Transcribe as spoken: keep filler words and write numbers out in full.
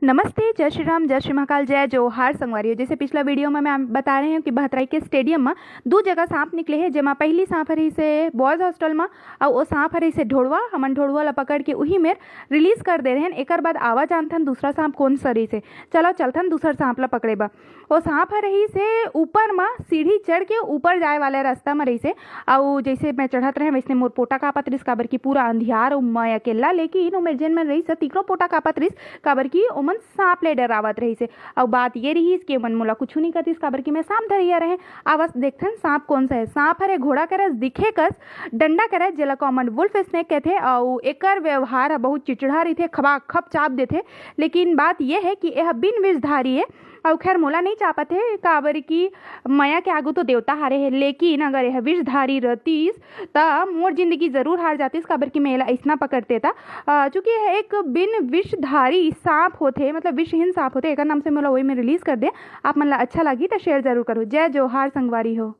नमस्ते, जय श्री राम, जय श्री महाकाल, जय जोहार संगवारी हो। जैसे पिछला वीडियो में मैं आप बता रहे हूँ कि बहतराई के स्टेडियम में दू जगह सांप निकले हे, जेमा पहली सांप हर रहिसे बॉयज हॉस्टल में, अउ ओ सांप हर रहिसे ढोड़वा। हमन ढोड़वा ला पकड़ के उही मेर रिलीज कर दे रहेन। एकर बाद आवा जानथन दूसरा सांप कौन सा रहिसे। चलो चलथन दूसर सांप ला पकड़े बर। ओ सांप हर रहिसे ऊपर म, सीढ़ी चढ़ के ऊपर जाए वाला रास्ता म रहिसे। अउ जैसे मैं चढ़त रहे वैसने मोर पोटा कांपत रहिस, काबर कि पूरा अंधियार अउ मैं अकेला, लेकिन ओमे जेन मन रहिस तिकरो पोटा कांपत रहिस, काबर कि ओमन सांप ले डरावत रहिसे। अउ बात ये रहिस कि ओमन मोला कुछु नहीं कतिस, काबर कि मैं सांप धरइया रहे। आवस देखथन सांप कौन सा हे। सांप हरे घोड़ा करा दिखे कस, डंडा करा, जेला कॉमन वुल्फ स्नेक कहथे, अउ एकर व्यवहार ह बहुत चिचड़ा रहिथे, खबा खप चाप देथे। लेकिन बात ये हे कि एह बिन विषधारी हे, अउ खैर मोला नहीं चापत हे, काबर कि मया के आगू तो देवता हारे हे। लेकिन अगर यह विषधारी रहतीस त मोर जिंदगी जरूर हार जातीस, काबर कि मैं एला अइसना पकड़ते त। अ, चूंकि यह एक बिन विषधारी सांप होथे, मतलब विषहीन सांप होथे, एकर नाम से मोला वही में रिलीज कर दे। आप मन ला अच्छा लागी त शेयर जरूर करो। जय जोहार संगवारी हो।